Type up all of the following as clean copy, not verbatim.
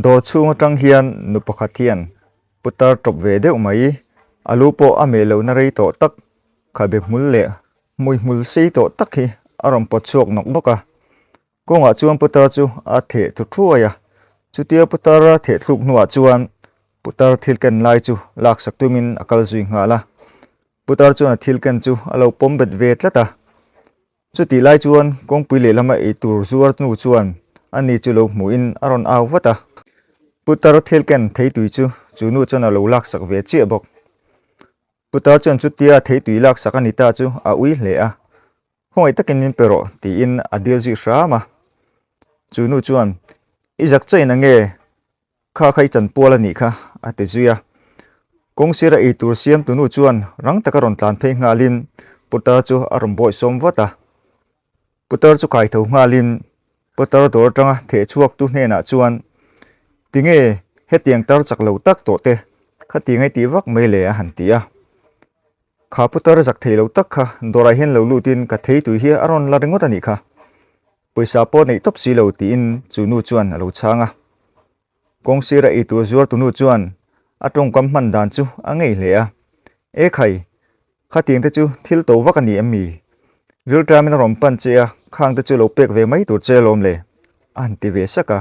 Dawr chhung atang hian nu pakhat hian putar tawp ve deuh mai, a lu pawh a meh lohna rei tawh tak, khabe hmul leh hmui hmul sei tawh tak hi a rawn pawt chhuak nawk nawk a. Kawngah chuan putar chu a theh thu thuai a, chutia putar a theh thluk hnuah chuan putar thil ken lai chu laksak tumin a kal zui nghal a. Putar chuan a thil ken chu a lo pawm bet ve tlat a. Chutih lai chuan kawngpui lehlama eitur zuar hnu chuan ani chu lo hmuhin a rawn au vat a. Putar thil ken theitui chu chu nu chuan a lo laksak ve chiah bawk. Putar chuan chutia theitui laksak a ni ta chu a ui hle a. Khawngaih takin min pe rawh tiin a dil zui hram a. Chu nu chuan, I zak chain ange, kha kha i chanpual a nih kha, a ti zui a. Kawng sira ei tur siamtu nu chuan rang taka rawn tlan phei nghalin Putar chu a rawn bawihsawm vat a. Putar chu kai tho nghalin Putar dawr atanga theh chhuaktu hnenah chuan, Tinge hetiang tar chak lo tak tawh te, khatiang ei tih vak mai le a han ti a. Kha putar zak thei lo tak kha dawrah hian lo lutin ka thei tui hi a rawn la ringawt a nih kha. Pawisa pawh neih tawp si lo tiin chu nu chuan a lo chhang a. Kawng sira ei tur zuar tunu chuan a tawngkam hman dan chu a ngei hle a. E khai, khatiang te chu thil to vak a ni em mi? Rilṭamin a rawn pan che a, khang te chu lo pek ve mai tur che alawm le, a han ti ve sak a.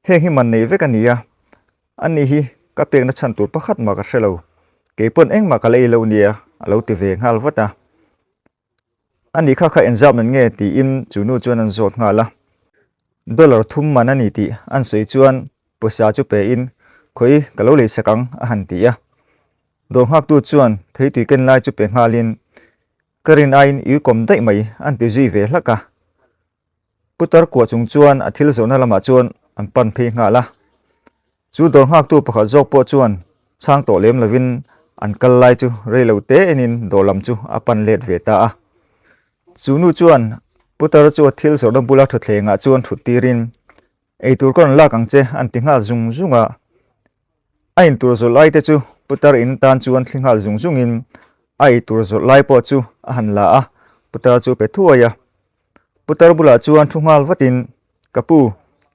Heng hi man nei vek a ni a, ani hi ka pekna chhan tur pakhat mah ka hre lo, kei pawn engmah ka la ei lo nia a lo ti ve nghal vat a. Ani kha kha enzap nan nge tiin chu nu chuan an zawt nghal a, dollar thum man a ni tih an sawi chuan pawisa chu pe in khawi ka lo lei sak ang a han ti a. Dawr nghaktu chuan theitui ken lai chu pe nghalin ka rin aiin i kawm daih mai an ti zui ve hlak a. Putar kuah chung chuan a thil zawhna lamah chuan an pan phei nghal a. Chu dawr nghaktu pakhat zawk pawh chuan chhang tawh lem lovin an kal lai chu rei lo te enin dawr lam chu a pan let ve ta a. Chu nu chuan Putar chu a thil zawrhna bula thutthlengah chuan thut tirin, Eitur ka rawn lak ang che an ti nghal zung zung a. A intur zawrh lai te chu Putar in tan chuan thli nghal zung zungin a eitur zawrh lai pawh chu a han la a, Putar chu pe thuai a. Putar bulah chuan thu nghal vatin, Ka pu,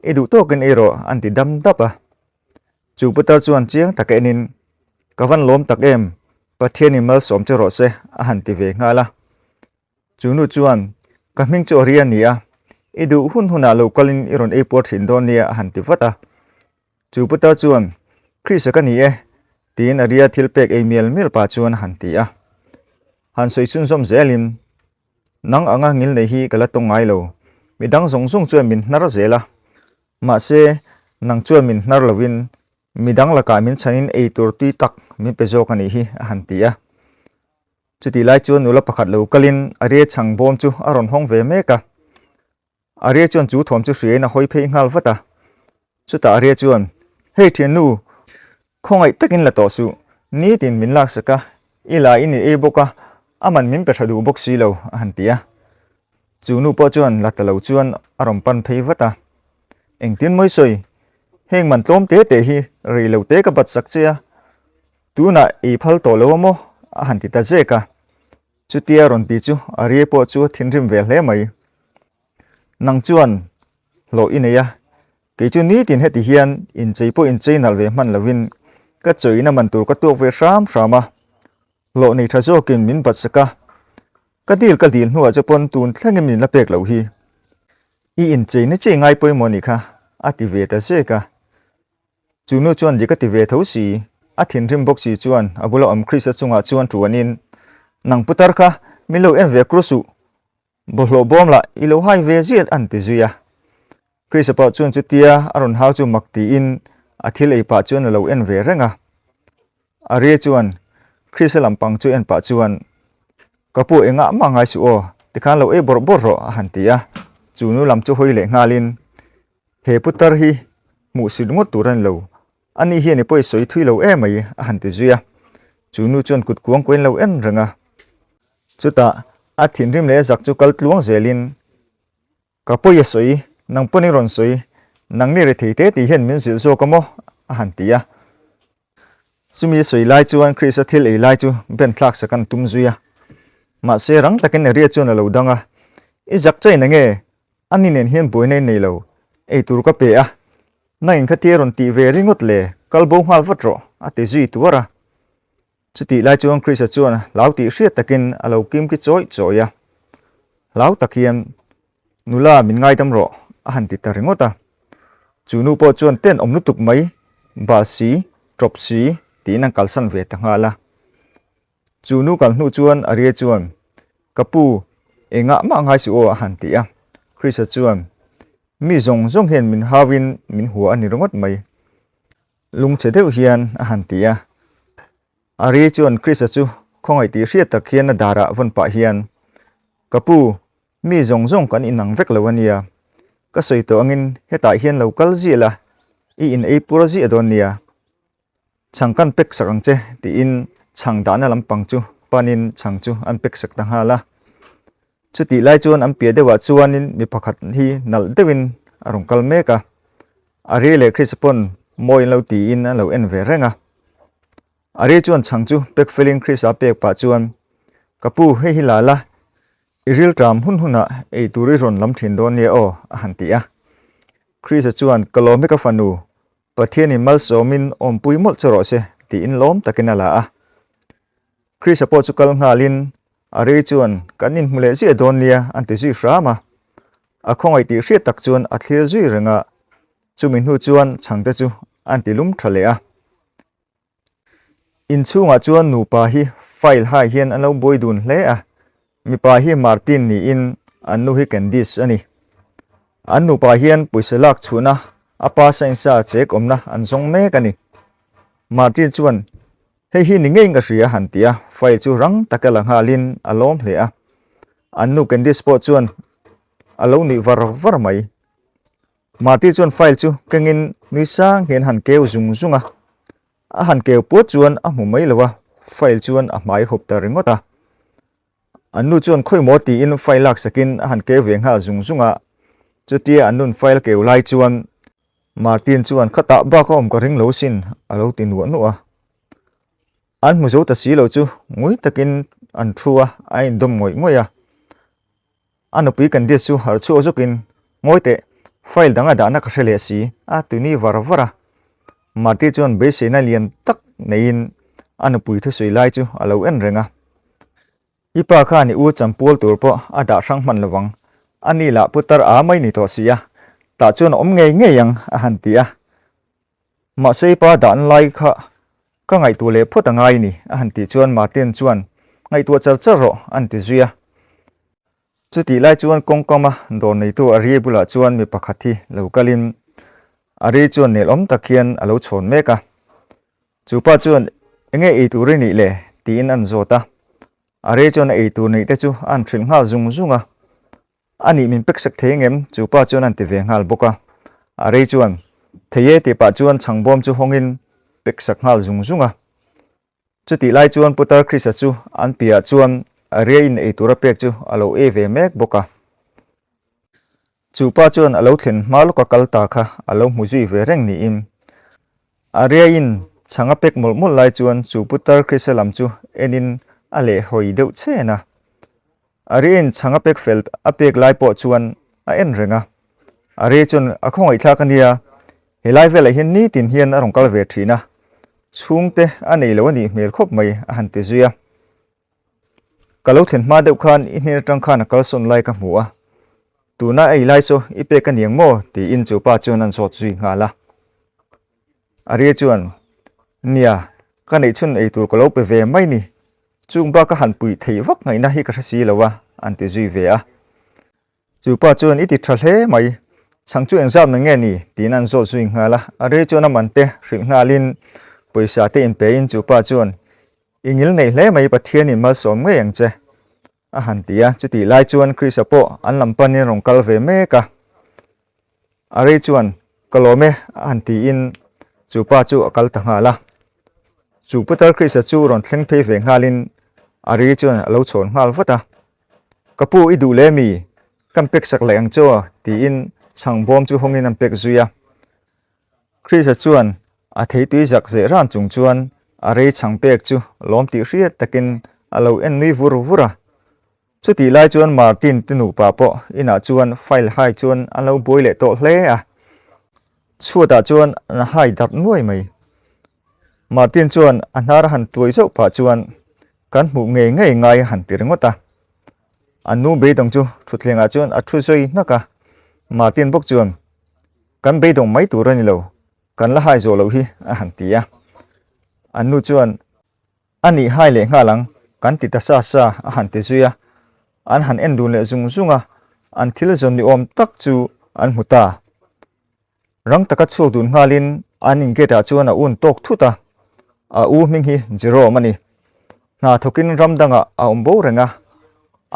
i duh tawkin ei rawh, an ti dam dap a. Chu putar chuan chiang taka enin, Ka van lawm tak em, Pathianin malsawm che rawh se, a han ti ve nghal a. Chu nu chuan, Ka hming chu Aria a ni a, i duh hun hunah lo kalin i rawn ei puar thin dawn nia, a han ti vat a. Chu putar chuan, Krista ka ni e, tiin Aria thil pek ei mial mial pah chuan a han ti a. Han sawi chhunzawm zelin, Nang anga ngil nei hi ka la tawng ngai lo. Mi dang zawng zawng chuan min hnar zel a. Mahse, nang chuan min hnar lovin mi dang lakah min chhanin ei tur tui tak min pe zawk a nih hi, a han ti a. Chutih lai chuan nula pakhat lo kalin a ria chhang bawm chu a rawn hawng ve mek a. Aria chuan chu thawm chu hriain a hawi phei nghal vat a. Chutah Aria chuan, Hei thiannu, khawngaih takin la tawh suh, nitin min laksak a, i la in i ei bawk a, a man min pe tha duh bawk si lo, a han ti a. Chu nu pawh chuan la ta lo chuan a rawn pan phei vat a. Engtin mawi sawi, heng man tlawm te te hi rei lo te ka bat sak che a, tunah ei phal tawh lo a maw? a han ti ta zek a. Chutia rawn ti chu Arie pawh chu a thinrim ve hle mai. Nang chuan hlawh i nei a, kei chu nitin heti hian inchei pawh inchei nalh ve hman lovin ka chawina man tur ka tuak ve hram hram a, hlawh nei tha zawkin min bat sak a, ka dil ka dil hnuah che pawn tun thlengin min la pek loh hi. I incheina chiah i ngai pawimawh nih kha, a ti ve ta zek a. Chu nu chuan dik a ti ve tho si, a thinrim bawk si chuan a bula awm Krista chungah chuan ṭuanin, Nang putar kha, min lo en ve kru suh, bawlhhlawh bawm lah i lo hai ve ziat an ti zui a. Krista pawh chuan chutia a rawn hau chu mak tiin a thil ei pah chuan a lo en ve reng a. Arie chuan Krista lampang chu en pah chuan, Ka pu engah mah ngai suh aw, tikhan lo ei bawrh bawrh rawh a han ti a. Chu nu lam chu hawi leh nghalin, He putar hi hmuh sit ngawt tur a ni lo, ani hian i pawi sawi thui lo em mai a han ti zui a, chu nu chuan kut kuang kuain lo en reng a. Chutah a thinrim leh a zak chu kal tluang zelin, Ka pawi a sawi, nang pawn i rawn sawi, nangni rethei te tih hian min zilh zawk a maw? a han ti a. Chumi a sawi lai chuan Krista thil ei lai chu ben thlak sak an tum zui a. Mahse rang takin Aria chuan a lo dang a, I zak chain ange? Ani nen hian buaina i nei lo, ei tur ka pe a. Nangin khatia rawn tih ve ringawt le, kal bo nghal vat rawh, a ti zui tuar a. Chutih lai chuan Krista chuan hlau tih hriat takin a lo kim ki chawih chawih a. Hlau tak hian, Nula min ngaidam rawh, a han ti ta ringawt a. Chu nu pawh chuan ten awm lutuk mai, bal si, tawp si, tiin an kalsan ve ta nghal a. Chu nu kal hnu chuan Arie chuan, Ka pu, engah mah ngai suh aw, a han ti a. Krista chuan, Mi zawng zawng hian min hauin min hua a ni ringawt mai. Lungchhe deuh hian a han ti a. Arie chuan Krista chu khawngaih tih hriat tak hian a darah vawn pah hian, Ka pu, mi zawng zawng kan inang vek lo a nia. Ka sawi tawh angin hetah hian lo kal ziah la, i in ei pur ziah dawn nia. Chhang kan pek sak ang che tiin chhang dahna lampang chu panin chhang chu an pek sak ta nghal a. Chutih lai chuan an piah deuhah chuanin mi pakhat hi nalh deuhin a rawn kal mek a. Ari leh Chris pawn mawi an lo tiin an lo en ve reng a. Ari chuan chhang chu pek felin Chris-a pek pah chuan, Ka pu, hei hi la la, i rilṭam hun hunah ei tur i rawn lam ṭhin dawn nia aw, a han ti a. Chris-a chuan, Ka lawm hi ka fanu, Pathianin malsawmin awmpui mawlh chu rawh se tiin lawm takin a la a. Krista pawh chu kal nghalin a rei chuan kan inhmu leh ziah dawn nia an ti zui hram a. A khawngaih tih hriat tak chuan a thlir zui reng a, chumi hnu chuan chhangte chu an ti lum tha leh a. Inchhungah chuan nupa hi file hai hian an lo buai dun hle a, mipa hi Martin niin an nu hi Candice a ni. An nupa hian pawisa lak chhuahna a pa sainsa chek awmna an zawng mek a ni. Martin chuan, Hei hi ni ngei ka hria han ti a, file chu rang taka la nghalin a lawm hle a. An nu Candice pawh chuan a lo nuih var var mai. Marty chuan file chu kengin nui sang hian han keu zung zung a. A han keu puat chuan a hmu mai lo a, file chuan a hmai hawp ta ringawt a. An nu chuan khawi maw tiin file lak sakin a han keu ve nghal zung zung a. Chutia an nun file keu lai chuan Martin chuan khatah bak a awm ka ring lo sin a lo ti nuah nuah a. An hmu zo ta si lo chu ngui takin an thu a, a indawm ngawih ngawih a. A nupui Candice chu harh chhuak zawkin, Ngawi teh, file dang a dahna ka hre leh si, a ti nui var var a. Marty chuan beiseina lian tak neiin a nupui thusawi lai chu a lo en reng a. I pa khan i u champual tur pawh a dah hrang hman lo ang, a ni lah putar a mai ni tawh si a, tah chuan a awm ngei ngei ang, a han ti a. Mahse i pa dahna lai kha ka ngaihtuah leh phawt a ngai ni, a han tih chuan Martin chuan ngaihtuah char char rawh a han ti zui a. Chutih lai chuan kawngkama dawr neitu Arie bulah chuan mi pakhat hi lo kalin Arie chuan nelawm tak hian a lo chhawn mek a. Chu pa chuan enge ei tur i nih le? tiin an zawt a. Arie chuan a ei tur neih te chu a han hrilh nghal zung zung a. A nih min pek sak thei engem? Chu pa chuan a han ti ve nghal bawk a. A rei chuan, Thei e tih pah chuan chhangbawm chu hawngin pek sak nghal zung zung a. Chutih lai chuan Putar Krisa chu an piahah chuan Riain ei tura pek chu a lo ei ve mek bawk a. Chu pa chuan a lo thlen hma lawka kal ta kha a lo hmu zui ve reng niin Ariain chhang a pek mawlh mawlh lai chuan chu Putar Krisa lam chu enin a lehhawi deuh chen a. Ariain chhang a pek fel a pek lai pawh chuan a en reng a. Aria chuan a khawngaihthlak a nia, he lai velah hian nitin hian a rawn kal ve thin a, chhungte a nei lo a nih hmel khawp mai a han ti zui a. Ka lo thlen hma deuh khan i hnen atang khan a kalsawn lai ka hmu a, tuna ei lai saw i pek a niang maw? tiin chu pa chuan an zawt zui nghal a. Aria chuan, Nia, ka neihchhun ei tur ka lo pe ve mai ni, Chung bak a han puih theih vak ngaihna hi ka hre si lo a, an ti zui ve a. Chu pa chuan i ti tha hle mai, chhang chu engzam na nge ni? tiin an zawt zui nghal a. A rei chuan a man te hrilh nghalin pawisa te inpein chu pa chuan, I ngil nei hle mai Pathianin malsawm ngei ang che, a han ti a. Chutih lai chuan Krista pawh an lam panin rawn kal ve mek a. A rei chuan, Ka lawm e, a han tiin chu pa chu a kal ta nghal a. Chu Putar Krista chu rawn thleng phei ve nghalin a rei chuan a lo chhawn nghal vat a. Ka pu i duh le mi? Kan pek sak leh ang chu aw, tiin chhang bawm chu hawngin an pek zui a. Krista chuan a theitui zak zeh ran chung chuan a rei chhang pek chu lawm tih hriat takin a lo en nui vur vur a. Chutih lai chuan Martin te nupa pawh inah chuan file hai chuan an lo buai leh tawh hle a. Chhuatah chuan an hai darh nuai mai. Martin chuan a hnar a han tuai zauh pah chuan kan hmuh ngei ngei ngai a han ti ringawt a. An nu beidawng chu thutthlengah chuan a thu zui hnak a. Martin bawk chuan, Kan beidawng mai tur a ni lo, kan la hai zawh loh hi a han ti a. An nu chuan, A nih hai leh nghal ang, kan ti ta sa sa a han ti zui a. An han en dun leh zung zung a, an thil zawn ni awm tak chu an hmu ta. Rang taka chhuak dun nghalin an in gate ah chuan a un tawk thut a, a u hming hi Jerome a ni. Hna thawkin ram dangah a awm bo reng a,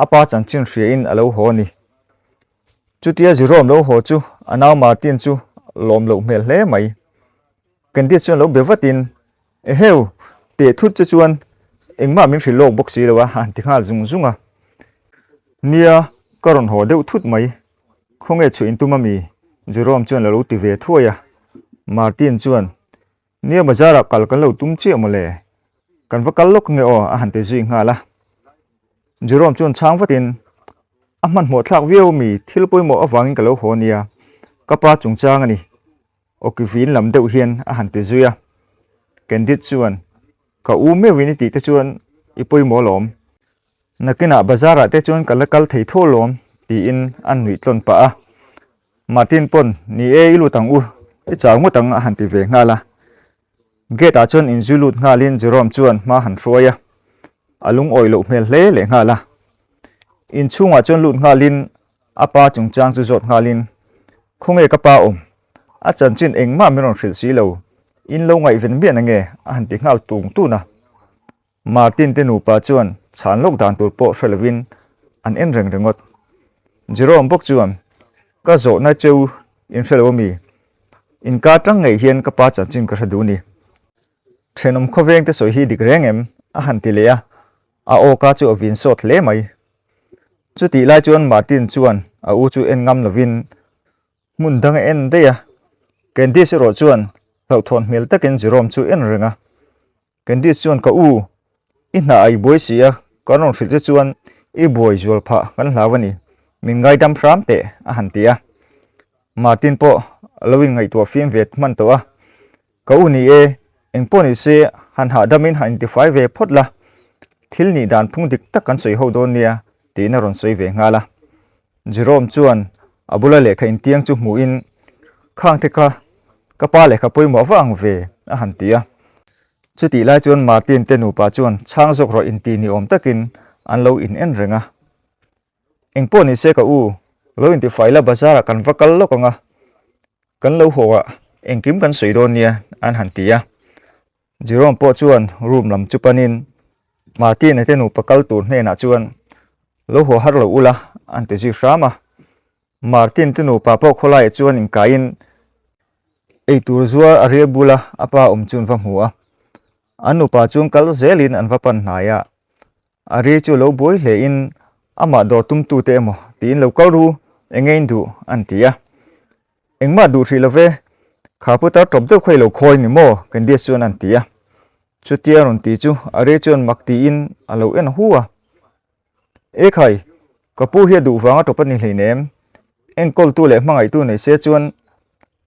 a pa chanchin hriain a lo haw a ni. Chutia Jerome lo haw chu a nau Martin chu lawm loh hmel hle mai. Candice chuan lo be vatin, Eheu, teh thut che chuan engmah min hrilh lawk bawk si lo a, a han ti nghal zung zung a. Nia, ka rawn haw deuh thut mai. Khawnge chhuah in tum a mi? Jerome chuan a lo ti ve thuai a. Martin chuan, Nia bazar ah kal kan lo tum chiah mawle. Kan va kal lawk nge aw a han ti zui nghal a. Jerome chuan chhang vatin, A hmanhmawh thlak viau mi, thil pawimawh avangin ka lo haw nia. Ka pa chungchang a ni. Awki vin lam deuh hian a han ti zui a. Candid chuan, Ka u meuhin i tih te chuan i pawimawh alawm. Nakinah bazar ah te chuan ka la kal thei tho alawm, tiin a nuih tlawn pah a. Martin pawn, Ni e, i lut ang u, i chau ngawt ang a han ti ve nghal a. Gate ah chuan inzui lut nghalin Jerome chuan hma han hruai a, a lungawi loh hmel hle leh nghal a. Inchhungah chuan lut nghalin A pa chungchang chu zawt nghalin, Khawnge ka pa awm? A chanchin engmah min rawn hrilh si lo. In lo ngaihven miah na nge? a han ti nghal tung tun a. Martin te nupa chuan chhan lawk dan tur pawh hre lovin an en reng ringawt. Jerome bawk chuan, Ka zawhna cheu in hre lo a mi? Inkar tang ngei hian ka pa chanchin ka hre duh ni. Thenawm khawveng te sawi hi dik reng em? a han ti leh a. A awka chu a vin sawt hle mai. Chutih lai chuan Martin chuan a u chu en ngam lovin hmun dang a en daih a. Candice erawh chuan hlauhthawn hmel takin Jerome chu en reng a. Candice chuan ka u, i hna a i buai si a, kan rawn hrilh che chuan i buai zual phah kan hlau a ni, min ngaidam hram teh a han ti a. Martin pawh a lo inngaihtuah fim ve hman tawh a. Ka u ni e, engpawh ni se han hahdamin han intifai ve phawt la, thil nih dan phung dik tak kan sawi ho dawn nia tiin a rawn sawi ve nghal a. Jerome chuan a bula lehkha intiang chu hmuhin, Khangte kha ka pa lehkha pawimawh va ang ve a han ti a. Chutih lai chuan Martin te nupa chuan chhang zawk rawh inti ni awm takin an lo in en reng a. Engpawh ni se ka u, lo intifai la bazar ah kan va kal lawk ang a, kan lo haw ah engkim kan sawi dawn nia an han ti a. Jerome pawh chuan room lam chu panin Martin-a te nupa kal tur hnenah chuan lo haw har lo ula an ti zui hram a. Martin te nupa pawh khawlaiah chuan inkaiin eitur zuar a rial bula a pa awm chu an va hmu a. An nupa chuan kal zelin an va pan hnai a. A ri chu lo buai hle in amah dawr tum tu te emaw tiin lo kal ru eng nge in duh an ti a. Engmah duh hrih lo ve, kha putar tawp deuh kha i lo khawi ni maw Candice chuan an ti a. Chutia rawn ti chu a ri chuan mak tiin a lo en hu a. E khai, ka pu hi a duh vanga tawp a ni hleinem, enkawltu leh hmangaihtu nei se chuan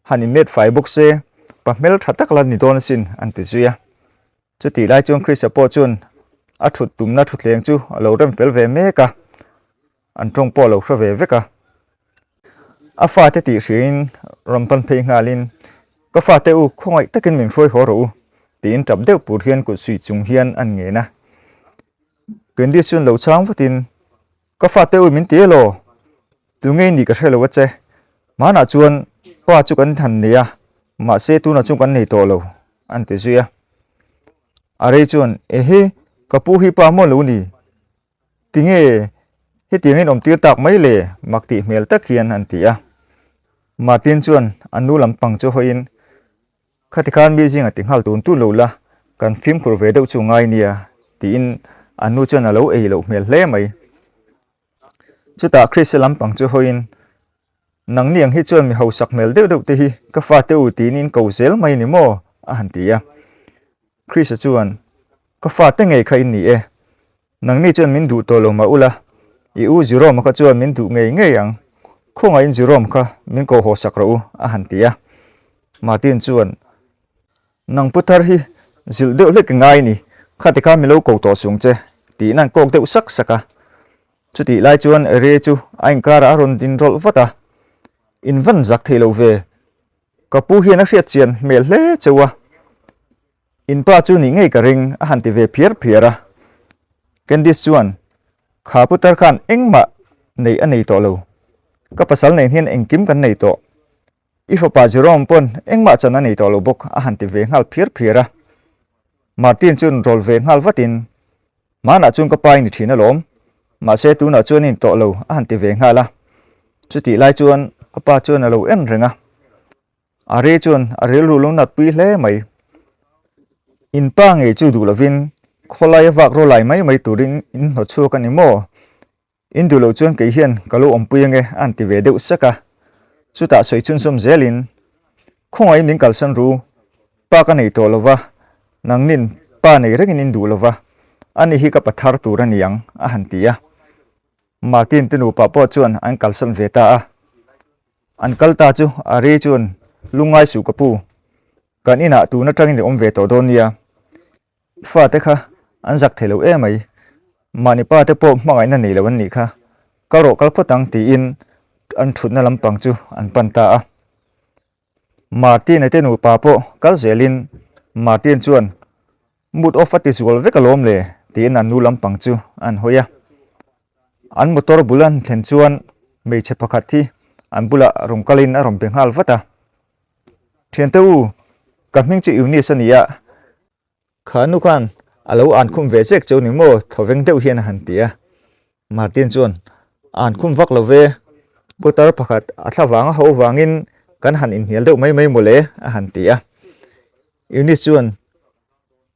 han inmet fai bawk se, pa hmel tha tak la ni dawn asin an ti zui a. Chutih lai chuan Krista pawh chuan a thut tumna thutthleng chu a lo rem fel ve mek a, an tawng pawh a lo hre ve vek a. A fate tih hriain rawn pan phei nghalin, Ka fate u, khawngaih takin min hruai haw rawh u, tiin tap deuh pur hian kut suih chung hian an ngen a. Candice chuan lo chhang vatin, Ka fate u min ti elaw? Tunge i nih ka hre lo a che. Hmanah chuan pa chu kan han nei a, mahse tunah chuan kan nei tawh lo, an ti zui a. A rei chuan, Ehe, ka pu hi pa maw lo ni? Tinge hetiang in awmtir tak mai le? mak tih hmel tak hian an ti a. Martin chuan a nu lampang chu hawiin, Khati khan mi zinga ti nghal tun tun lo la, kan fimkhur ve deuh chu ngai nia, tiin a nu chuan a lo ei loh hmel hle mai. Chutah Krista lampang chu hawiin, Nangni ang hi chuan mi hausak hmel deuh deuh te hi ka fate u tiin in ko zel mai ni maw? a han ti a. Krista chuan, Ka fate ngei kha in ni e. Nangni chuan min duh tawh lo mah ula, i u Jerome kha chuan min duh ngei ngei ang. Khawngaihin Jerome kha min ko haw sak rawh u, a han ti a. Martin chuan, Nang pu thar hi zilh deuh hlek i ngai ni, khati khan mi lo ko tawh sung che, tiin an kawk deuh sak sak a. Chutih lai chuan Ere chu a inkarah a rawn din rawlh vat a, In van zak thei lo ve, ka pu hian a hriat chian hmel hle cheu a, in pa chu nih ngei ka ring a han ti ve phiar phiar a. Candice chuan, Kha putar khan engmah neih a nei tawh lo, ka pasal nen hian engkim kan nei tawh, I fapa Jerome pawn engmah chan a nei tawh lo bawk a han ti ve nghal phiar phiar a. Martin chuan rawl ve nghal vatin, Hmanah chuan ka pa i ni thin alawm, mahse tunah chuan i ni tawh lo a han ti ve nghal a. Chutih lai chuan a pa chuan a lo en reng a. Ari chuan a rilru lo natpui hle mai. In pa ngei chu duh lovin khawlai a vak rawlai mai mai turin in hnawtchhuak a ni maw? In duh loh chuan kei hian ka lo awmpui ange a han ti ve deuh sek a. Chutah sawi chhunzawm zelin, Khawngaih min kalsan ru, pa ka nei tawh lo va, nangnin pa nei rengin in duh lo va, ani hi ka pa thar tur a ni ang a han ti a. Martin te nupa pawh chuan an kalsan ve ta a. An kal ta chu Ari chuan, Lungngai suh ka pu, kan inah tun atangin i awm ve tawh dawn nia. I fate kha an zak thei lo em mai, mahni pa te pawh hmangaihna nei lo an nih kha, kal rawh kal phawt ang tiin an thutna lampang chu an pan ta a. Martin-a te nupa pawh kal zelin Martin chuan mood off a ti zual vek alawm le tiin an nu lampang chu an hawi a. An motor bul an thlen chuan hmeichhe pakhat hi an bulah rawn kalin a rawn be nghal vat a. Thiante u, ka hming chu Eunice a ni a, kha nu khan a lo an khum ve chek cheu ni maw thawveng deuh hian a han ti a. Martin chuan, An khum vak lo ve, putar pakhat a thla vang a ho vangin kan han inhnial deuh mai mai mawle a han ti a. Eunice chuan,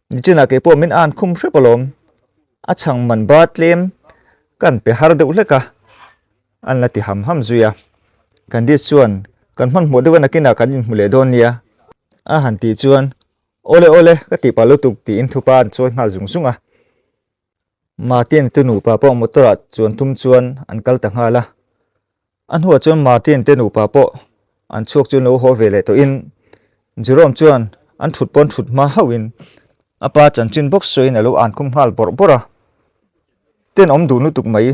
Nichinah kei pawh min an khum hrep alawm, a chhang man ba tlem kan pe har deuh hlek a, an la ti ham ham zui a. Candice chuan, Kan hmanhmawh deuh a nakinah kan inhmu leh dawn nia, a han tih chuan, Awle awle, ka tih pah lutuk tiin thupa an chawi nghal zung zung a. Martin te nupa pawh motor ah chuan tum chuan an kal ta nghal a. A hnuah chuan Martin te nupa pawh an chhuak chu an lo haw ve leh tawhin Jerome chuan an thut pawn thut hma hauhin a pa chanchin bawk sawiin a lo an khum nghal bawrh bawrh a. Tenawm duh lutuk mai,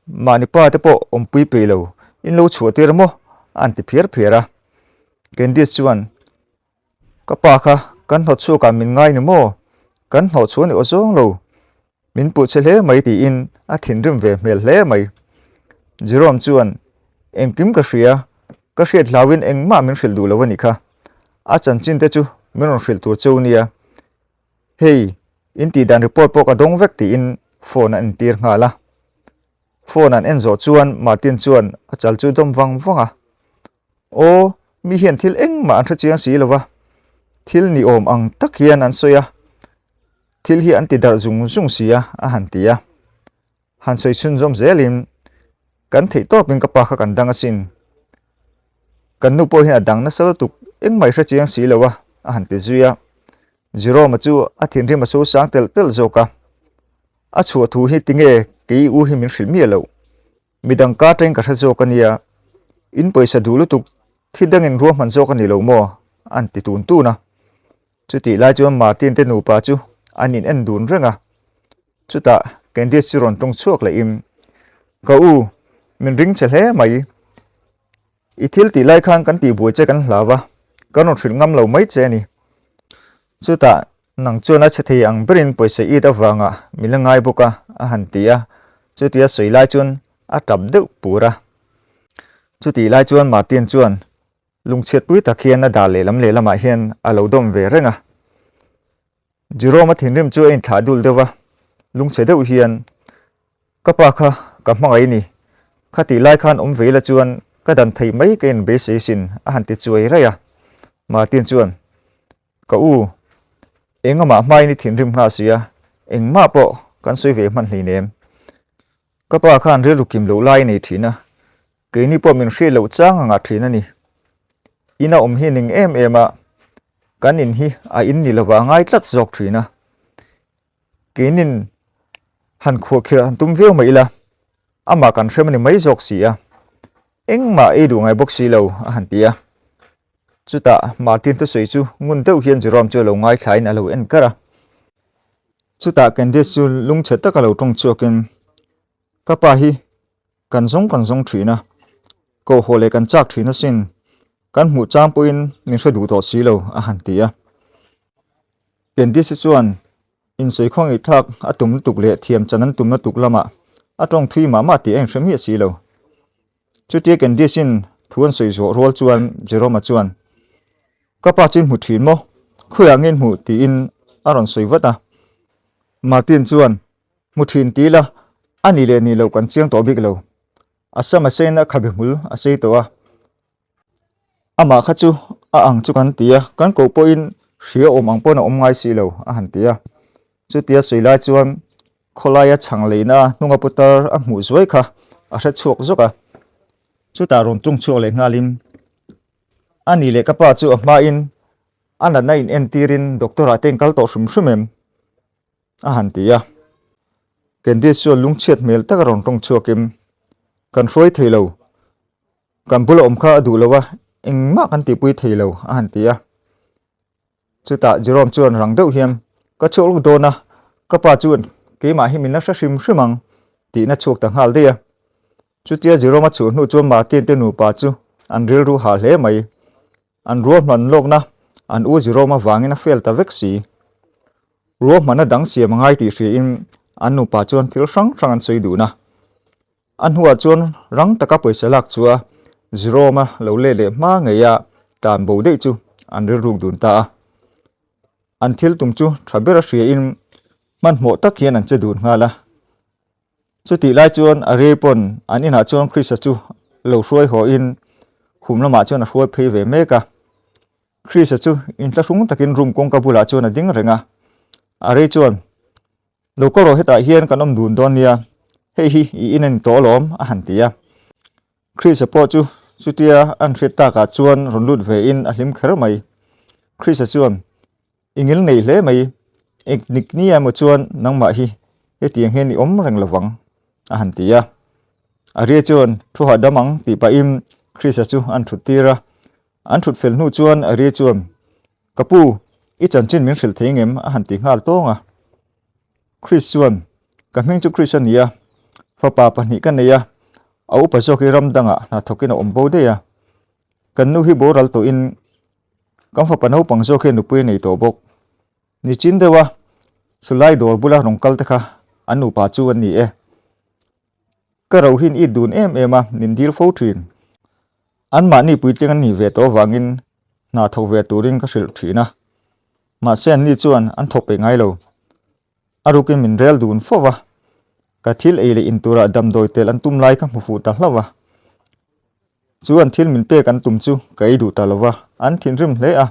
mahni pa te pawh awmpui peih lo, in lo chhuah tir maw? a an ti phiar phiar a. Candice chuan Ka pa kha kan hnawt chhuakah min ngai ni maw? Kan hnawh chhuah ni aw zawng lo. Min puh che hle mai tiin a thinrim ve hmel hle mai. Jerome chuan, Engkim ka hria, ka hriat hlauin engmah min hrilh duh lo a nih kha. A chanchin te chu min rawn hrilh tur cheu nia. Hei, in tihdan report pawh ka dawng vek tiin phone a entir nghal a. Phone an en zawh chuan Martin chuan a chal chu dawm vang vang a. Aw, mi hian thil engmah an hre chiang si lo va, thil ni awm ang tak hian an sawi a, thil hi an ti darh zung zung si a, a han ti a. Han sawi chhunzawm zelin, Kan theih tawpin ka pa kha kan dang asin. Kan nu pawh hian a dang nasa lutuk engmah i hre chiang si lo a, a han ti zui a. Jerome-a chu a thinrim a sosang telh telh zawk a. A chhuah thu hi tinge kei u hi min hrilh miah loh. Midang ka teng ka hre zawk a nia, in pawisa duh lutuk thil dangin ruahman zawk a ni lo maw? an ti tun tun a. Chutih lai chuan Martin te nupa chu an in en dun reng a. Chutah Candice chu rawn tawng chhuak lehin, Ka u, min ring che hle mai. I thil tih lai khan kan tihbuai che kan hlau a, kan rawn hrilh ngam lo mai che a ni. Chutah nang chuan a chhe thei ang berin pawisa it avanga min la ngai bawk a, a han ti a. Chutia sawi lai chuan a tap deuh pur a. Chutih lai chuan Martin chuan lungchhiatpui tak hian a dah lehlam lehlamah hian a lo dawm ve reng a. Jerome-a thinrim chu a inthlah dul deuh a, lungchhe deuh hian, Ka pa kha ka hmangaih ni, khatih lai khan awm ve ila chuan ka dan theih mai ka inbeisei sin, a han ti chuai raih a. Martin chuan, Ka u, engamah hmain i thinrim nghal si a, engmah pawh kan sawi ve hman hleinem. Ka pa khan rilru kim loh lai a nei thin a, Keini pawh min hriat loh chang a ngah thin a ni. Ina awm hi ning em em a, kan in hi a in ni lova a ngai tlat zawk thin a. Keinin han khuahkhirh han tum viau mai ila, amah kan hrem a ni mai zawk si a. Engmah ei duh ngai bawk si lo a han ti a. Chutah Martin thusawi chu ngun deuh hian Jerome chu a lo ngaithlain a lo en kar a. Chutah Candice chu lungchhe taka lo tawng chhuakin, Ka pa hi kan zawng kan zawng thin a, koh haw leh kan chak thin asin, kan hmuh chang pawhin min hre duh tawh si lo, a han ti a. Candice chuan insawi khawngaih thlak a tum lutuk leh thiam chan an tum lutuk lamah a tawng thui mah mah tih a inhre miah si lo. Chutia Candice-in thu an sawi zawh rual chuan Jerome-a chuan, Ka pa chu in hmu thin maw? Khawiah nge in hmuh? tiin a rawn sawi vat a. Martin chuan, Hmu thin ti ila, a nih leh nih loh kan chiang tawh bik lo. A sam a seiin a khabe hmul a sei tawh a. Amah kha chu a ang chu kan ti a, kan koh pawhin hria awm ang pawn a awm ngai si lo, a han ti a. Chutia sawi lai chuan khawlaia chhang leina hnunga putar a hmuh zuai kha a hre chhuak zawk a. Chutah rawn tung chhuak leh nghalin, A nih leh ka pa chu a hmain a natna in entirin doctor ah te in kal tawh hrim hrim em? a han ti a. Candice chuan lungchhiat hmel taka rawn tawng chhuakin, Kan hruai thei lo, kan bula awm kha a duh lo a, engmah kan tihpui thei lo, a han ti a. Chutah Jerome chuan rang deuh hian, Ka chhuak luk dawn a, ka pa chuan keimah hi min la hre hrim hrim ang, tihna chhuak ta nghal daih a. Chutia Jerome a chhuah hnu chuan Martin te nupa chu an rilru hah hle mai. An ruahman lawkna an u Jerome avangin a fail ta vek si. Ruahmanna dang siam a ngai tih hriain an nupa chuan thil hrang hrang an sawi dun a. A hnuah chuan rang taka pawisa lak chu a Jerome-a lo let leh hma ngeia tan bo daih chu an rilruk dun ta a. An thil tum chu tha ber a hriain hmanhmawh tak hian an che dun nghal a. Chutih lai chuan Arei pawn an inah chuan Krista chu lo hruai hawiin khum lamah chuan a hruai phei ve mek a. Krista chu inthlahrung takin room kawngka bulah chuan a ding reng a. Arei chuan, Lo kal rawh hetah hian kan awm dun dawn nia, hei hi i in a ni tawh alawm, a han ti a. Krista pawh chu chutia an hriat takah chuan rawn lut vein a hlim kher mai. Krista chuan, I ngil nei hle mai, engtik ni emaw chuan nangmah hi hetiang hian i awm reng lovang, a han ti a. Aria chuan thu hahdam ang tih pahin Krista chu an thut tir a. An thut fel hnu chuan Aria chuan, Ka pu, i chanchin min hrilh thei ngem? a han ti nghal tawng a. Kris chuan, Ka hming chu Kris a ni a, fapa pahnih ka nei a, a upa zawk hi ram dangah hna thawkin a awm bo daih a. Kan nu hi boral tawhin Kan fapa naupang zawk hian nupui a nei tawh bawk. Nichin deuha Sulai dawr bula rawn kal te kha an nupa chu an ni e. Ka ro hian it dun em em a, min dil fo thin. Anmahni puitling an nih ve tawh avangin hna thawk ve turin ka hrilh thin a. Mahse anni chuan an thawk peih ngai lo. A rukin min rel dun fo va, ka thil ei leh in turah damdawi tel an tum lai ka hmu fuh ta hlauh a. Chu an thil min pek an tum chu ka ei duh ta lo va, an thinrim hle a.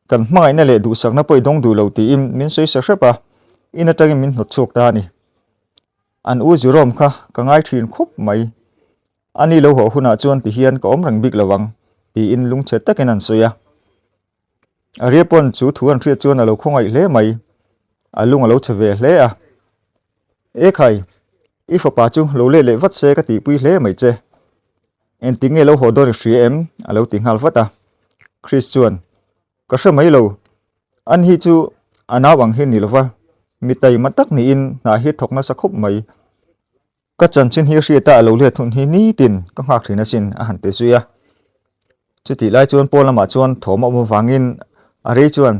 Kan hmangaihna leh duhsakna pawh i dawng duh lo tiin min sawi sa hrep a, in atangin min hnawt chhuak ta a ni. An u Jerome kha ka ngai thin khawp mai. Ani lo haw hunah chuan tihian ka awm reng bik lo ang, tiin lungchhe takin an sawi a. Aria pawn chu thu an hriat chuan a lo khawngaih hle mai, a lung a lo chhe ve hle a. E khai, i fapa chu lo let leh vat se ka tihpui hle mai che. Engtik nge lo haw dawn i hria em? a lo ti nghal vat a. Chris chuan, Ka hre mai lo, an hi chu a nau ang hi ni lova, mi taima tak niin hna hi thawk nasa khawp mai. Ka chanchin hi hriata a lo let hun hi nitin ka nghak thin asin a han ti zui a. Chutih lai chuan pawn lamah chuan thawm a awm avangin a rei chuan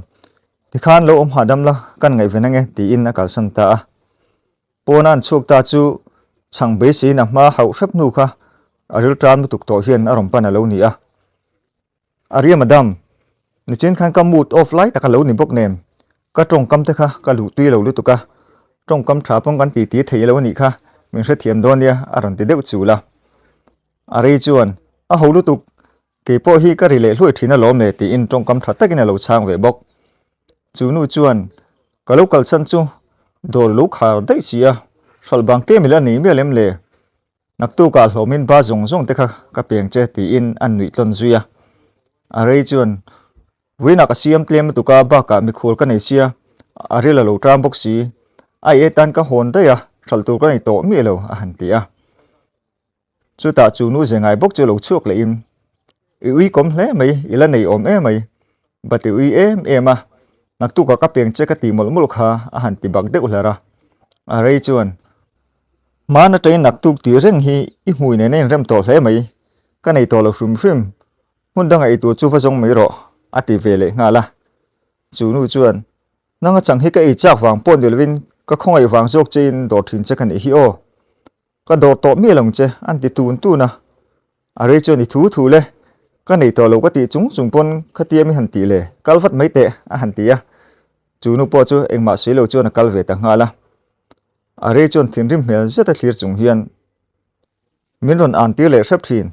tikhan lo awm hahdam la kan ngaihven ange tiin a kalsan ta a. Pawna an chhuak ta chu chhang beiseiin a hma hauh hrep hnu kha a rilṭam lutuk tawh hian a rawn pan a lo ni a. A ria madam, nichin khan ka mood off lai tak a lo ni bawk nen, ka tawngkam te kha ka luh tui lo lutuk a, tawngkam tha pawn kan titi thei lo a nih kha, min hrethiam dawn nia a rawn ti deuh chul a. A rei chuan, A ho lutuk, kei pawh hi ka ri leh hluai thin alawm le tiin tawngkam tha takin a lo chhang ve bawk. Chu nu chuan, Ka lo kalchhan chu dawr lo khar daih si a, hralh bang tlem ila nei mial em le? Naktukah hlawmin ba zawng zawng te kha ka peng che tiin an nuih tlawn zui a. A rei chuan, Vawiinah ka siam tlem lutuk a, bakah mikhual ka nei sia, a ril a lo ṭam bawk si. A e tan ka hawn daih a, hralh tur ka nei tawh miah lo, a han ti a. Chutah chu nu ze ngai bawk chu lo chhuak lehin. I ui kawm hle mai, i la nei awm em mai. But i ui em em a, naktukah ka peng che ka ti mawlh mawlh kha a han ti bak deuh hlar a. A rei chuan, Hmaan atangin naktuk tih reng hi i hmui nen a inrem tawh hle mai, ka nei tawh lo hrim hrim, hmun dangah ei tur chu va zawng mai rawh, a ti ve leh nghal a. Chu nu chuan, Nang a chang hi ka ei chak vang pawh ni lovin ka khawngaih vang zawk chein dawr thin che ka nih hi aw. Ka dawr tawh miah lo che, an ti tun tun a. A rei chuan i thu thu le, ka nei tawh lo ka tih chung chung pawn khatia mi han tih le, kal vat mai teh, a han ti a. Chu nu pawh chu engmah sawi lo chuan a kal ve ta nghal a. A rei chuan thinrim hmel zet a thlir chung hian min rawn an tir leh hrep thin.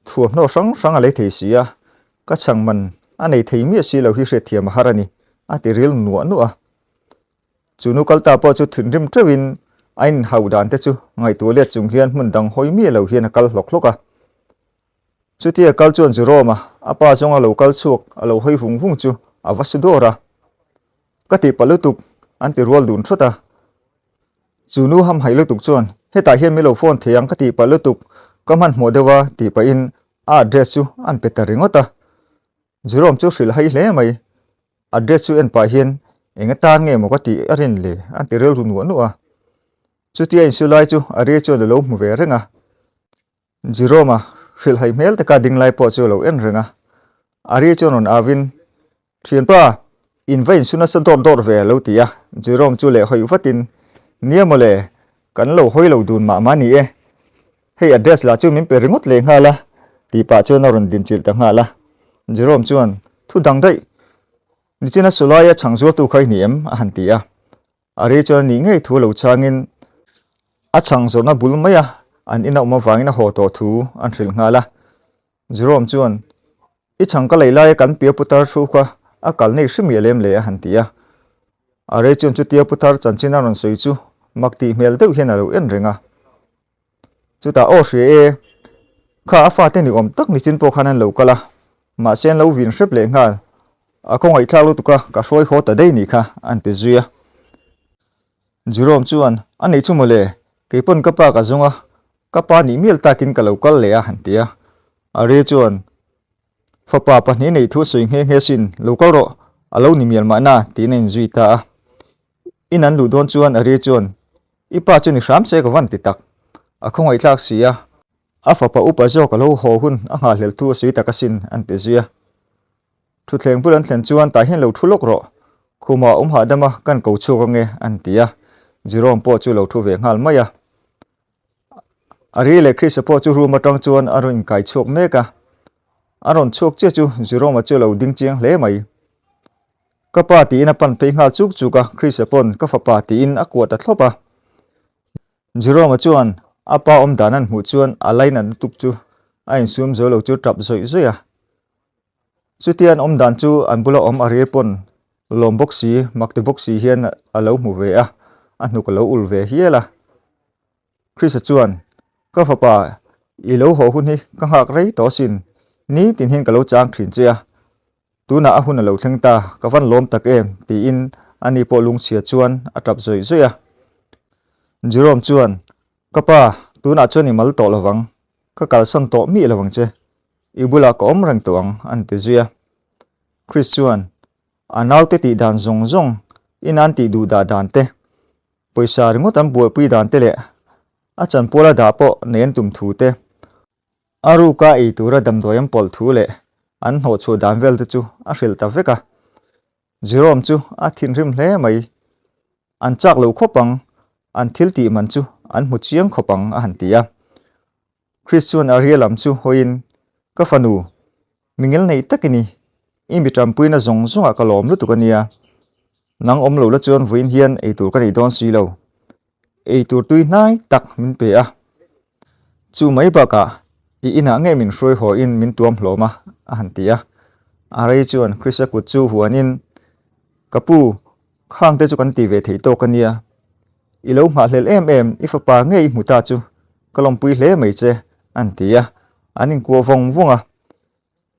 Thuamhnaw hrang hrang a lei thei si a, ka chhang man a nei thei miah si lo hi hriatthiam a har a ni, a ti ril nuah nuah a. Chu nu kal ta pawh chu thinrim teuhin a inhauh dan te chu ngaihtuah let chung hian hmun dang hawi miah lo hian a kal hlawk hlawk a. Chutia kal chuan Jerome-a a pa zawnga lo kal chhuak a lo hawi vung vung chu a va su dawr a. Ka tih palh lutuk, an ti rual dun thawt a. Chu nu hamhaih lutuk chuan, Hetah hian min lo phone thei ang ka tih palh lutuk, ka hmanhmawh deuh a, tih pahin a address chu an pe ta ringawt a. Jerome chu hrilh hai hle mai. Address chu en pah hian eng atan nge maw ka tih a rin le a ti rilru nuah nuah a. Chutia insu lai chu Arie chuan a lo hmu ve reng a. Jerome-a hrilhhai hmel taka ding lai pawh chu a lo en reng a. Arie chuan rawn au in, Thianpa, in va insu nasa dawt dawt ve a lo ti a. Jerome chu leh hawi vatin, Nia maw le, kan lo hawi lo dun mah mah ni e. Hei address lah chu min pe ringawt leh nghal a, tih pah chuan a rawn dinchilh ta nghal a. Jerome chuan, Thu dang daih, nichina Sulaia chhang zuartu kha i ni em? a han ti a. Ari chuan a nih ngei thu lo changin a chhang zawrhna bul maia an ina awm avangin a haw tawh thu an hrilh nghal a. Jerome chuan, I chhang ka lei laia kan pia putar thu kha a kal nei hrim miah lem le a han ti a. Ari chuan chutia putar chanchin a rawn sawi chu mak tih hmel deuh hian a lo en reng a. Chutah aw hria e, kha a fate ni awm tak nichin pawh khan an lo kal a, mahse an lo vin hrep leh nghal. A khawngaihthlak lutuk a, ka hruai haw ta daih nih kha, an ti zui a. Jerome chuan, A nei chu mawle, kei pawn ka pa ka zawng a, ka pa nih mial takin ka lo kal leh a, han ti a. Ari chuan, Fapa pahnih neih thu sawi nghe nghe sin, lo kal rawh, a lo ni mial mahna, tiin a inzui ta a. In an luh dawn chuan Ari chuan, I pa chu ni hram se ka van ti tak. A khawngaihthlak si a. A fapa upa zawk a lo haw hun a nghahhlelh thu a sawi tak asin, an ti zui a. Thutthleng bul an thlen chuan tah hian lo thu lawk rawh. Khumah awm hahdam a, kan ko chhuak ange, an ti a. Jerome pawh chu lo thu ve nghal mai a. Ari leh Chrisa pawh chu room atang chuan a rawn inkai chhuak mek a. A rawn chhuak chiah chu Jerome-a chu a lo ding chiang hle mai. Ka pa tiin a pan phei nghal chuk chuk a, Chrisa pawn ka fapa tiin a kuah ta thlawp a. Jerome-a chuan a pa awm dan an hmuh chuan a lainat lutuk chu a insum zo lo chu tap zawih zawih a. Chutia an awm dan chu an bula awm Arie pawn lawm bawk si, mak ti bawk si hian a lo hmu ve a, a hnuk a lo ul ve hial a. Chrisa chuan, Ka fapa, i lo haw hun hi ka nghak rei tawh asin, nitin hian ka lo chang thin che a, Tunah a hun a lo thleng ta, ka van lawm tak em? tiin ani pawh lungchhia chuan a tap zawih zawih a. Jerome chuan, Ka pa, tunah chuan i mal tawh lovang, ka kalsan tawh miah lo ang che, i bulah ka awm reng tawh ang, a ni ti zui a. Chris chuan, A naute tih dan zawng zawng, in an tih duh dah dan te, pawisa ringawt an buaipui dan te leh a chanpuala dah pawh nei an tum thu te, A ruka ei tura damdawi an pawlh thu leh an hnawhchhuah dan vel te chu a hrilh ta vek a. Jerome chu a thinrim hle mai. An chak lo khawp ang, an thil tih man chu an hmu chiang khawp ang a han ti a. Chris chuan Aria lam chu hawiin, Ka fanu, mi ngel neih tak i ni. I mi tanpuina zawng zawngah ka lawm lutuk a nia. Nang awm lo la chuan vawiin hian ei tur ka nei dawn si lo. Ei tur tui hnai tak min pe a. Chu mai bakah i inah ngei min hruai haw in min tuam hlawm a, a han ti a. A rei chuan Krista kut chu huanin, Ka pu, khang te chu kan ti ve thei tawk a nia. I lo nghahhlelh em em, i fapa ngei i hmu ta chu ka lawmpui hle mai che, an ti a. An inkuah vawng vawng a.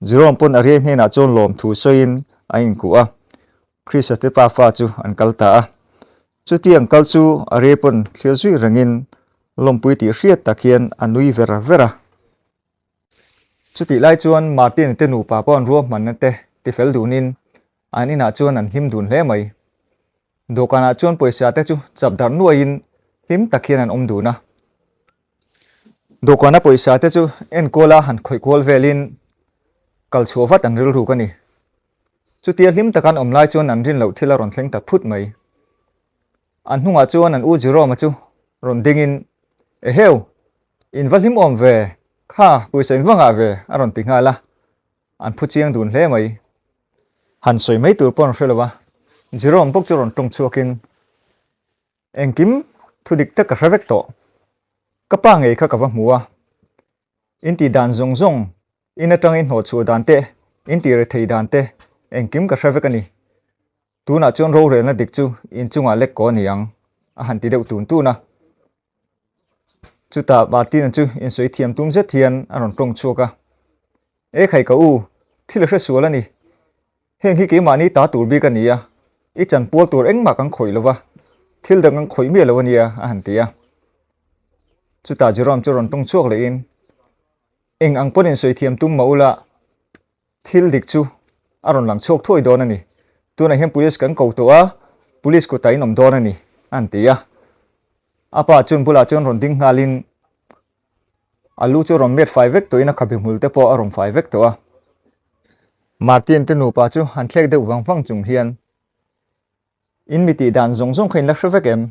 Jerome pawn Arie hnenah chuan lawmthu sawiin a inkuh a, Chrisa te pafa chu an kal ta a. Chuti ang kal chu Arie pawn thlir zui rengin lawmpui tih hriat tak hian a nui ver ver a. Chutih lai chuan Martin-a te nupa pawh an ruahmanna te tifel dunin an inah chuan an hlim dun hle mai. Dawhkanah chuan pawisa te chu chap darh nuaiin hlim tak hian an awm dun a. Dawhkana pawisa te chu enkawla han khawih kual velin kal chhuah vat an rilruk a ni. Chutia hlim taka an awm lai chuan an rin loh thil a rawn thleng ta phut mai. An hnungah chuan an u Jerome-a chu rawn dingin, Eheu! In va hlim awm ve, kha pawisa in va ngah ve a rawn ti nghal a, an phu chiang dun hle mai. Han sawi mai tur pawh an hre lo a, Jerome bawk chu rawn tawng chhuakin, Engkim thu dik tak ka hre vek tawh. Ka pa ngei kha ka va hmu a. In tih dan zawng zawng, in atanga in hnawh chhuah dan te, in tih rethei dan te, engkim ka hre vek a ni. Tunah chuan rorelna dik chu in chungah lek kaw a ni ang, a han ti deuh tun tun a. Chutah Martina chu insawi thiam tum zet hian a rawn tawng chhuak a. E khai ka u, thil a hre sual a ni. Heng hi keimahni ta tur bik a ni a, i chanpual tur engmah kan khawih lo va, thil dang kan khawih miah lo a nia, a han ti a. Chutah Jerome chu rawn tawng chhuak lehin, Eng ang pawn insawi thiam tum mah ula, thil dik chu a rawn lang chhuak thuai dawn a ni. Tunah hian police kan ko tawh a, police kutah in awm dawn a ni, a han ti a. A pa chuan bulah chuan rawn ding nghalin, A lu chu rawn met fai vek tawhin a khabe hmul te pawh a rawn fai vek tawh a. Martin te nupa chu han thlek deuh vang vang chung hian, In mi tih dan zawng zawng kha in la hre vek em?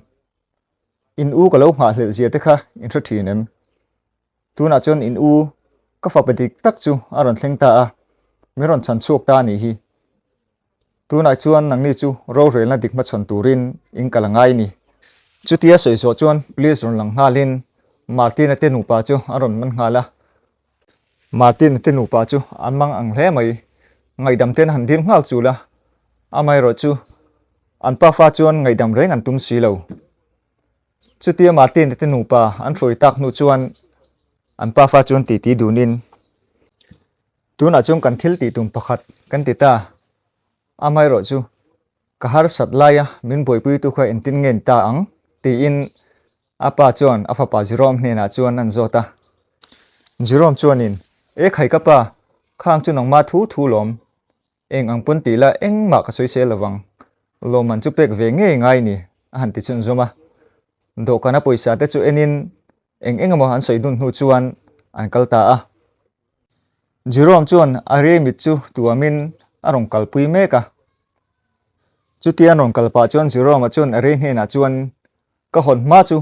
In u ka lo nghahhlelh zia te kha in hre thin em? Tunah chuan in u ka fapa dik tak chu a rawn thleng ta a, min rawn chhan chhuak ta a nih hi. Tunah chuan nangni chu rorelna dik hmachhawn turin in kal a ngai ni. Chutia sawi zawh chuan police rawn lang nghalin Martin-a te nupa chu an rawn man nghal a. Martin-a te nupa chu an mang ang hle mai. Ngaihdam ten han dil nghal chul a, amaherawh chu an pafa chuan ngaihdam reng an tum si lo. Chutia Martin-a te nupa an hruai tak hnu chuan an pafa chuan titi dunin, Tunah chuan kan thil tih tum pakhat kan ti ta. Amaherawh chu ka harsat laia min buaipuitu kha engtin nge ni ta ang? tiin a pa chuan a fapa Jerome hnenah chuan an zawt a. Jerome chuanin, E khai ka pa, khang chu nangma thu thu lawm. Eng ang pawn tih la engmah ka sawi sel lovang. Lawmman chu pek ve ngei ngai ni, a han ti chhunzawm a. Dawhkana pawisa te chu enin eng eng emaw an sawi dun hnu chuan an kal ta a. Jerome chuan a rei mit chu tuamin a rawn kalpui mek a. Chutia an rawn kal pah chuan Jerome-a chuan a rei hnenah chuan, Ka hawn hma chu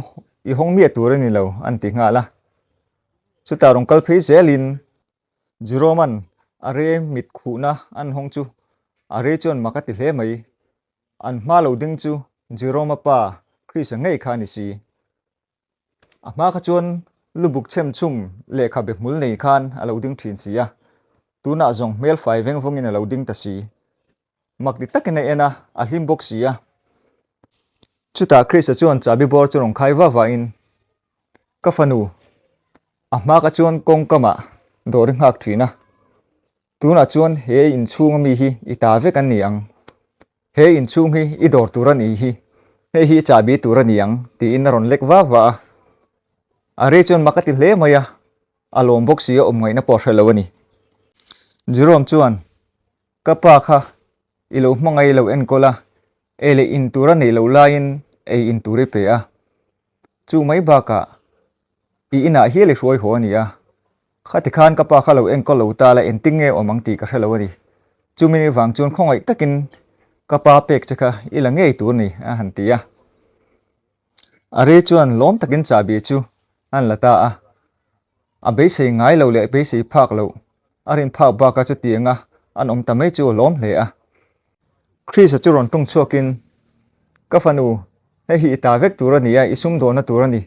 i hawng miah tur a ni lo, an ti nghal a. Chutah rawn kal phei zelin Jerome-a'n a rei mit khuhna an hawng chu a rei chuan mak a ti hle mai. An hma lo ding chu Jerome-a pa Chris-a ngei kha a ni si. A hma kha chuan lubuk chhem chhum lehkha be hmul nei khan a lo ding thin si a, tunah zawng hmel fai veng vawngin a lo ding ta si. Mak ti takin a en a, a hlim bawk si a. Chutah Krista chuan chahbi bawr chu rawn khai va vahin, Ka fanu, a hma kha chuan kawngkamah dawr i nghak thin a, tunah chuan he inchhunga mi hi i ta vek an ni ang. He inchhung hi i dawr tur a nih hi, hei hi i chahbi tur a ni ang, tiin a rawn lek vak vah a. A rei chuan mak a ti hle mai a, a lawm bawk si a awm ngaihna pawh a hre lo a ni. Jerome chuan, Ka pa kha i lo hmangaih lo enkawl a, ei leh in tur a neih loh laiin ei in tur i pe a. Chu mai bakah i inah hial i hruai haw a ni a, Khati khan ka pa kha lo enkawl lo ta la engtin nge awm ang tih ka hre lo a ni. Chumi ni vang chuan khawngaih takin ka pa pek che kha i la ngei tur ni a han ti a. A rei chuan lawm takin chahbi chu an la ta a. A beisei ngai lo leh beisei phak loh a rin phak baka chutianga an awm ta mai chu a lawm hle a. Chris-a chu rawn ṭawng chhuakin, Ka fanu, hei hi i ta vek tur a ni a, i sumdawnna tur a ni.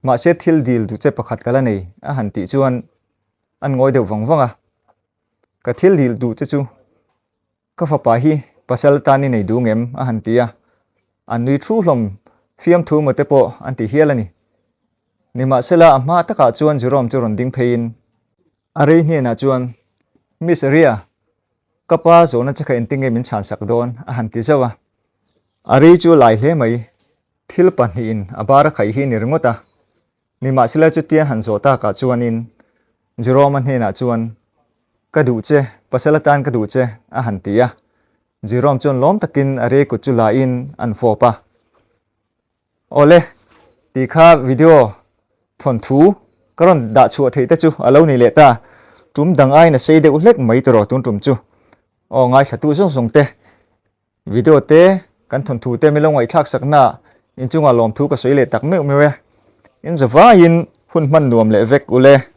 Mahse thil dil duh che pakhat ka la nei, a han tih chuan an ngawi deuh vang vang a. Ka thil dil duh che chu ka fapa hi pasal tan i nei duh ngem? a han ti a. An nui thu hlawm fiamthu maw te pawh an ti hial a ni. Nimahsela a hma takah chuan Jerome chu rawn ding pheiin a rei hnenah chuan, Miss Ria, Ka pa zawhna che kha engtin nge min chhan sak dawn? a han ti zauh a. A ri chu lai hle mai. Thil pahnihin a bar a khaih hi a ni ringawt a. Nimahsela chutian han zawh takah chuanin. Jerome-a hnenah chuan, Ka duh che, pasal atan ka duh che, a han ti a. Jerome chuan lawm takin a rei kut chu la in an fawp a. Awle, tih kha video thawnthu ka rawn dah chhuah theih te chu a lo ni leh ta. Tum dang aiin a sei deuh hlek mai tawh tun tum chu. Aw ngaithlatu zawng zawng te, video te, kan thawnthu te min lo ngaihthlak sakna inchungah lawmthu ka sawi leh tak meuh meuh e. In zavaiin hun hman nuam leh vek ule.